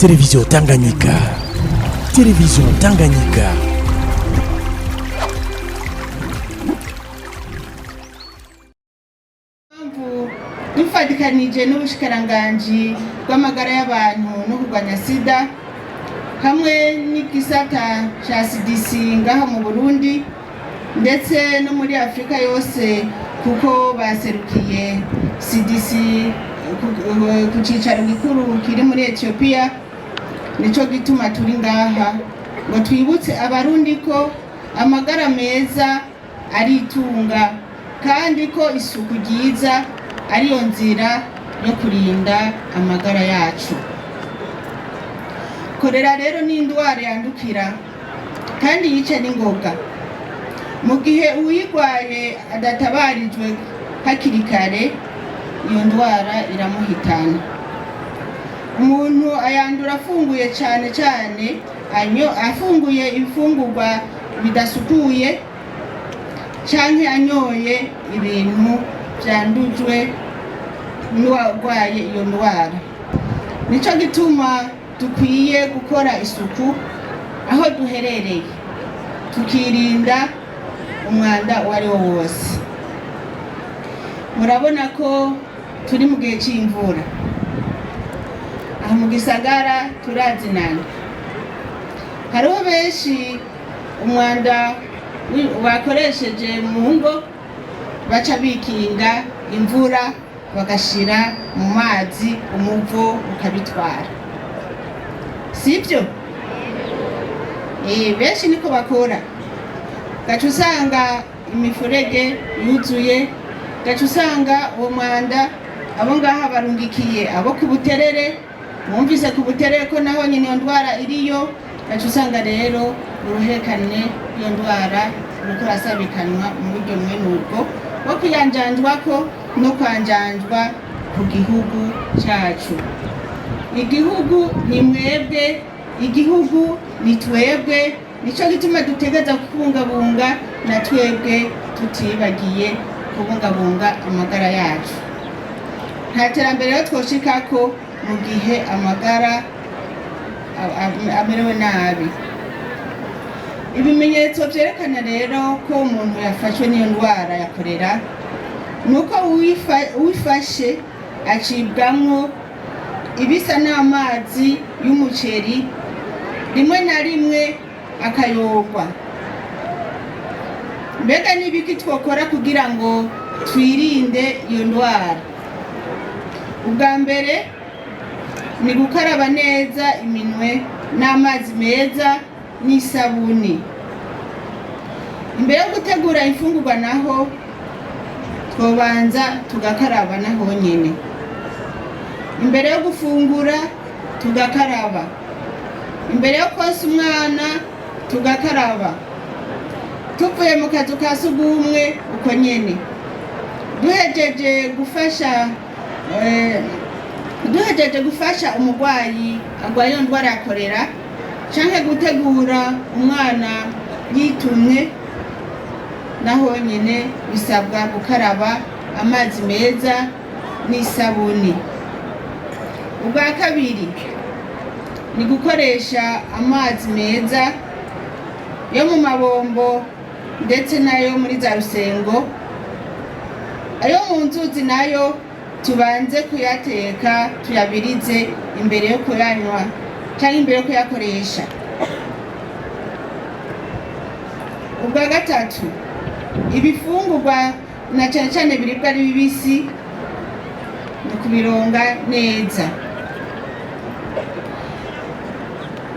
Télévision Tanganyika. Télévision Tanganyika. Mpamvu dufatikanije n'ubushikiranganji bw'amagara y'abantu no kurwanya sida hamwe n'igisata ca CDC ngaha mu Burundi ndetse no muri Afrika yose, kuko baserukiye CDC ku cicaro gikuru kiri muri Ethiopia. Nico gituma turi ngaha ngo twibutse Abarundi ko amagara meza ari itunga, kandi ko isuku ryiza ariyo nzira yo kurinda amagara yacu. Korera rero ni indwara yandukira kandi yica n'ingoga mu gihe uwuyirwaye adatabarijwe hakiri kare. Iyo ndwara iramuhitana. Umuntu ayandura afunguye cyane cyane anyo afunguye ibifungurwa bidasukuye canke anyoye ibintu vyandujwe n'uwarwaye iyo ndwara. Nico gituma dukwiye gukora isuku aho duherereye, tukirinda umwanda uwo ari wo wose. Murabona ko turi mu gihe c'imvura. Aha mu gisagara turazinana, hariho benshi umwanda bakoresheje mu ngo baca bikinga imvura, bagashira mu mazi, umuvo ukabitwara, sibyo? Benshi niko bakora. Gaca usanga imifurege yuzuye, gaca usanga uwo mwanda abo ngaha barungikiye abo ku Buterere. Mwumvise ku Buterere ko naho nyine iyo ndwara iriyo. Gaca usanga rero uruherekane rw'iyo ndwara ruriko rurasabikanwa mu buryo mwene ubwo bwo kuyanjanjwako no kwanjanjwa ku gihugu cacu. Igihugu ni mwebwe, igihugu ni twebwe. Nico gituma dutegereza kubungabunga, na twebwe tutibagiye kubungabunga amagara yacu. Nta terambere rero twoshikako mu gihe amagara amerewe nabi. Ibimenyetso vyerekana rero ko umuntu yafashwe n'iyo ndwara ya korera ni uko uwifashe acibwamwo ibisa n'amazi y'umuceri, rimwe na rimwe akayorwa. Mbega n'ibiki twokora kugira ngo twirinde iyo ndwara? Ubwa mbere ni gukaraba neza iminwe n'amazi meza n'isabuni. Imbere yo gutegura imfungurwa naho twobanza tugakaraba naho nyene. Imbere yo gufungura tugakaraba, imbere yo konsa umwana tugakaraba, tuvuye mu kazu ka sugumwe uko nyene, duhejeje gufasha umurwayi arwaye iyo ndwara ya korera, canke gutegura umwana yitumwe, naho nyene bisabwa gukaraba amazi meza n'isabuni. Ubwa kabiri ni gukoresha amazi meza yo mu mabombo ndetse n'ayo muri za rusengo. Ayo mu nzuzi nayo tubanze kuyateka, tuyabirize imbere yo kuyanywa cyangwa imbere yo kuyakoresha. Ubwa gatatu, ibifungurwa na cyane cyane biribwa ari bibisi ni ukubironga neza.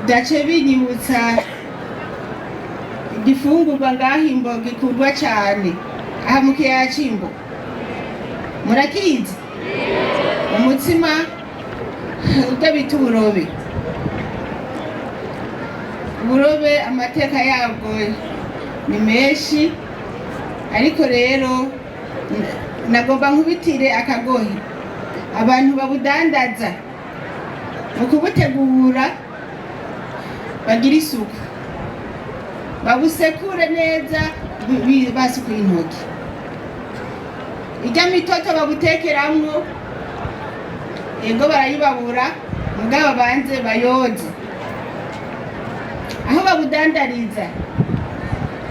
Dace binyibutsa igifungurwa ngaho Imbo gikundwa cyane aha mu kiyaya c'Imbo. Murakizi? Umutsima ubwo bita uburobe. Uburobe amateka yabwo ni menshi, ariko rero nagomba nkubitire akagohe abantu babudandaza mu kubutegura: bagira isuku, babusekure neza, basukuye intoki. Irya mitoto babutekeramwo, ego barayibabura. Mugabo. Mugabo banze bayoze aho babudandariza,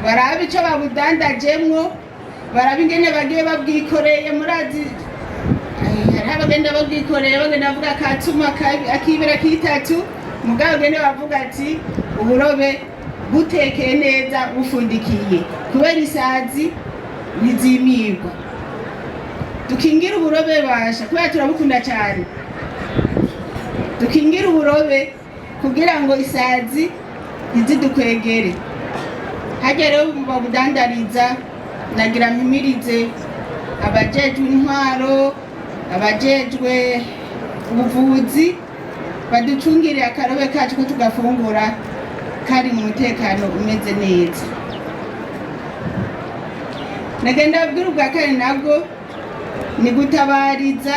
barabe ico babudandajemwo, barabe ingene bagiye babwikoreye. Murazi hariho abagenda babwikoreye, bagenda bavuga akatuma akibera kitatu. Mugabo bagenda bavuga ati uburobe butekeye neza, bufundikiye, kubera isazi ntizimirwa. Dukingire uburobe basha, kubera turabukunda cyane. Dukingire uburobe kugira ngo isazi ntizidukwegere. Hajya rero babudandariza, nagira mpimirize abajejwe intwaro, abajejwe ubuvuzi, baducungire akarobe kacu ko tugafungura kari mu mutekano umeze neza. Nagenda babwira ubwa kane nabwo ni gutabariza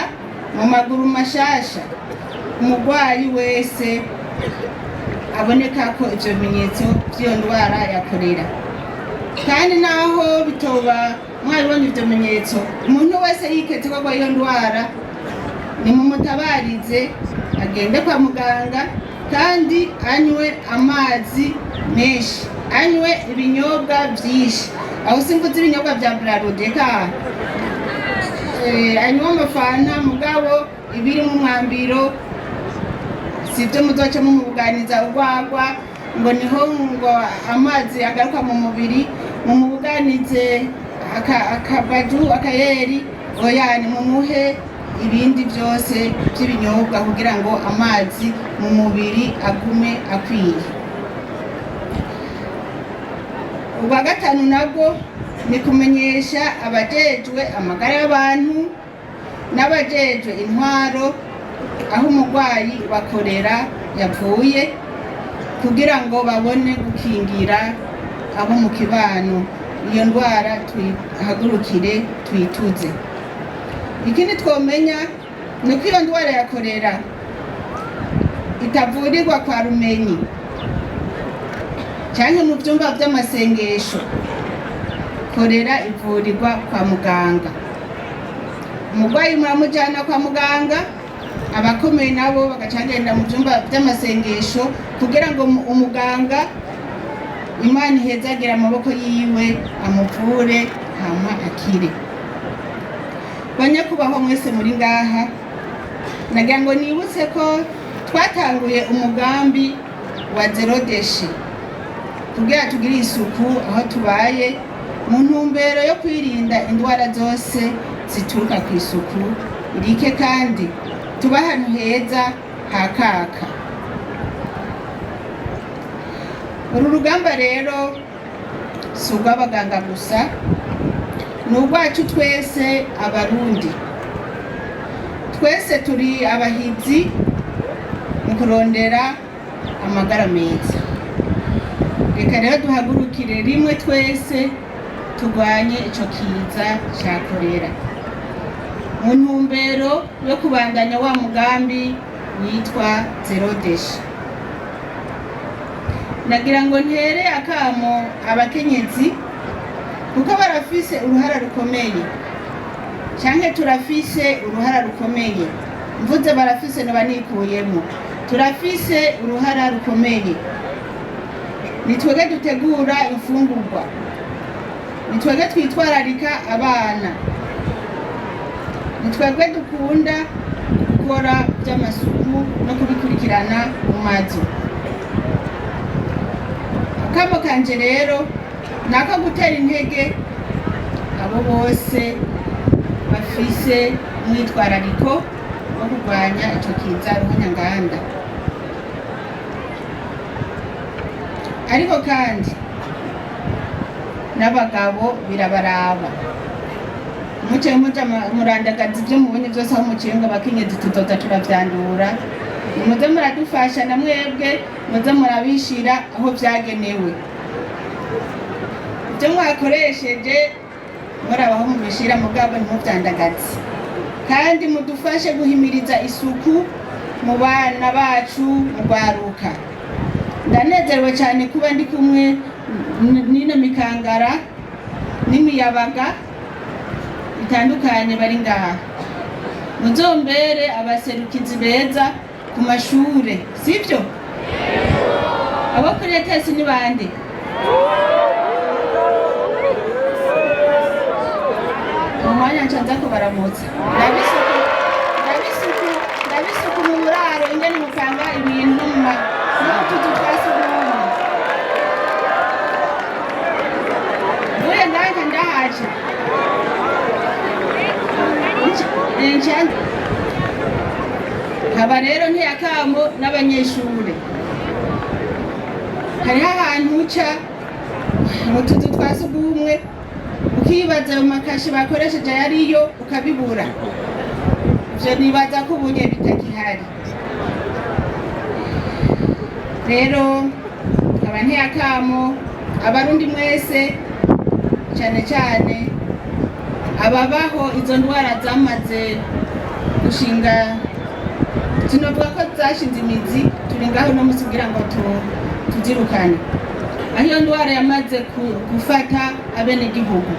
mu maguru mashasha umurwayi wese aboneka ko ivyo bimenyetso vy'iyo ndwara ya korera. Kandi naho bitoba mwabibonye ivyo bimenyetso, umuntu wese yiketse ko arwaye iyo ndwara, nimumutabarize agende kwa muganga, kandi anywe amazi menshi, anywe ibinyobwa vyinshi. Aho simvuze ibinyobwa vya Brarudi, eka anywe amafanta, mugabo ibiri mu mwambiro sivyo. Muzoca mumubuganiza urwagwa ngo niho ngo amazi agaruka mu mubiri, mumubuganize akabaju akayeri. Oya, nimumuhe ibindi byose by'ibinyobwa kugira ngo amazi mu mubiri agume akwiye. Ubwa gatanu nabwo ni kumenyesha abajejwe amagara y'abantu n'abajejwe intwaro aho umurwayi wa korera yavuye, kugira ngo babone gukingira abo mu kibano. Iyo ndwara tuyihagurukire, tuyituze. Ikindi twomenya ni uko iyo ndwara ya korera itavurirwa kwa rumenyi canke mu vyumba vy'amasengesho. Korera ivurirwa kwa muganga. Umurwayi muramujana kwa muganga, abakomeye nabo bagaca bagenda mu vyumba vy'amasengesho kugira ngo umuganga, Imana ihezagira amaboko yiwe, amuvure hama akire. Banyakubahwa mwese muri ngaha, nagira ngo nibutse ko twatanguye umugambi wa zéro déchet kugira tugire isuku aho tubaye, mu ntumbero yo kwirinda indwara zose zituruka ku isuku rike, kandi tuba ahantu heza hakaka. Uru rugamba rero si urw'abaganga gusa, ni urwacu twese Abarundi. Twese turi abahizi mu kurondera amagara meza. Reka rero duhagurukire rimwe twese, turwanye ico kiza ca korera mu ntumbero yo kubandanya wa mugambi witwa zéro déchet. Nagira ngo ntere akamo abakenyezi, kuko barafise uruhara rukomeye, canke turafise uruhara rukomeye. Mvuze barafise noba nikuyemo. Turafise uruhara rukomeye. Ni twebwe dutegura imfungurwa, ni twebwe twitwararika abana, ni twebwe dukunda gukora by'amasuku no kubikurikirana mu mazu. Akamo kanje rero ni ako gutera intege abo bose bafise umwitwarariko wo kurwanya ico kiza ruhonyanganda. Ariko kandi n'abagabo birabaraba. Muce muja murandagaza ivyo mubonye vyose aho muciye ngo abakenyezi tuzoza turavyandura. Muze muradufasha na mwebwe, muze murabishira aho vyagenewe. Ibyo mwakoresheje murabaho mubishira, mugabo ntimuvyandagaze. Kandi mudufashe guhimiriza isuku mu bana bacu, mu rwaruka. Ndanezerewe cyane kuba ndi kumwe n'ino mikangara n'imiyabaga itandukanye bari ngaha. Muzombere abaserukizi beza. Ku mashure, sibyo? Abo kuri ETS ni bande? Mu mwanya nca nza kubaramutsa. Ndabisuku, ndabisuku, ndabisuku mu buraro, ingene mupanga ibintu no mu tuzu twa sugumwe. Mvuye ngaha ndahaca. Nkaba rero ntiyakamo n'abanyeshure, hariho ahantu uca mu tuzu twa sugumwe ukibaza ayo makashe bakoresheje ayariyo, ukabibura. Ivyo nibaza ko ubunye bitakihari. Rero nkaba ntiyakamo Abarundi mwese, cane cane ababaho izo ndwara zamaze gushinga, tunovuga ko zashinze imizi. Turi ngaho no musi kugira ngo tuzirukane. Aho iyo ndwara yamaze gufata abenegihugu,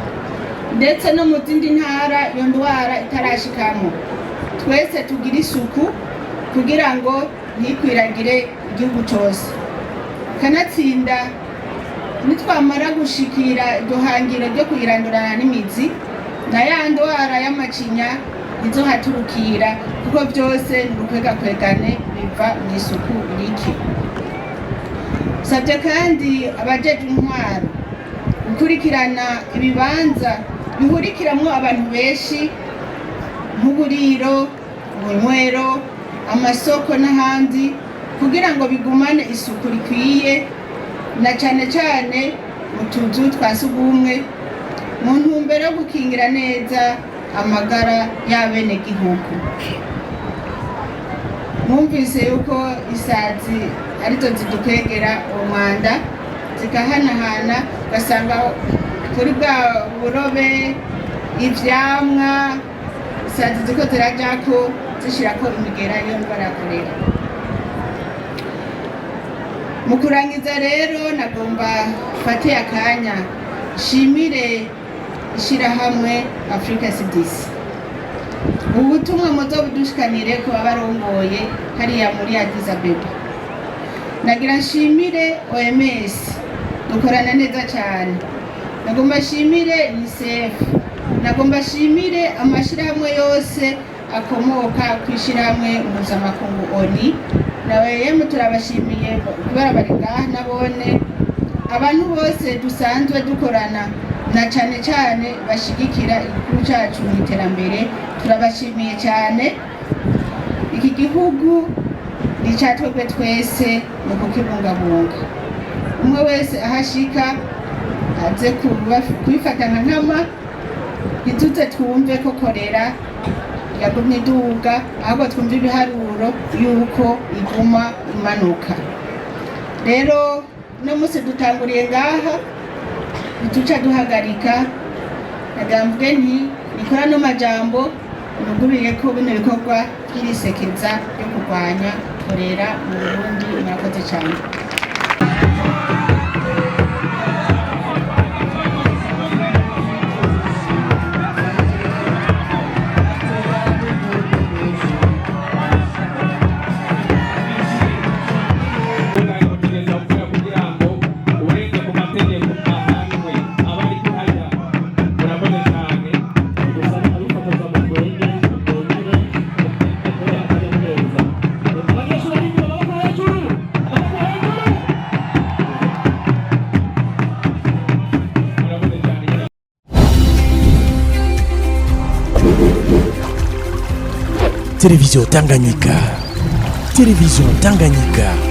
ndetse no mu zindi ntara iyo ndwara itarashikamo, twese tugire isuku kugira ngo ntikwiragire igihugu cose. Kanatsinda nitwamara gushikira iryo hangiro ryo kuyirandurana n'imizi, na ya ndwara y'amacinya izohaturukira, kuko byose ni urukwegakwegane, biva mu isuku rike. Sabye kandi abajejwe intwaro gukurikirana ibibanza bihurikiramwo abantu benshi, nk'uburiro, ubunywero, amasoko n'ahandi, kugira ngo bigumane isuku rikwiye, na cane cane mu tuzu twa sugumwe, mu ntumbero yo gukingira neza amagara y'abenegihugu. Mwumvise yuko isazi arizo zidukwegera uwo mwanda, zikahanahana, ugasanga kuri bwa burobe, ivyamwa, isazi ziko zirajako zishirako imigera y'iyo ndwara ya korera. Mu kurangiza rero, nagomba mfate akanya nshimire ishirahamwe Africa CDC. Ubutumwa muzobudushikanire ku babarongoye hariya muri Addis Abeba. Nagira nshimire OMS, dukorana neza cyane. Nagomba nshimire UNICEF. Nagomba nshimire amashirahamwe yose akomoka ku ishirahamwe mpuzamakungu ONU. Nawe yemwe, turabashimiye kubera bari ngaha nabone. Abantu bose dusanzwe dukorana, na cane cane bashigikira igihugu cacu mu iterambere, turabashimiye cyane. Iki gihugu ni icya twebwe twese mu kukibungabunga. Umwe wese aho ashika aze kubifata nka nkama, ntituze twumve ko korera yagumye iduga, ahubwo twumve ibiharuro yuko iguma imanuka. Rero uno munsi dutanguriye ngaha, ntituca duhagarika. Nagambwe nti nikora no majambo nuguriye ko bino bikorwa by'irisekeza ryo kurwanya korera mu Burundi. Murakoze cyane. Tugerageza gukora kugira ngo urenze ku mategeko ahanwe abari kuhajya. Murakoze cyane. Gusa abifotoza mu twenge bongere akanyamuneza. Abanyeshuri bari inyuma, amaboko hejuru, amaboko hejuru. Murakoze cyane. Télévision Tanganyika. Télévision Tanganyika.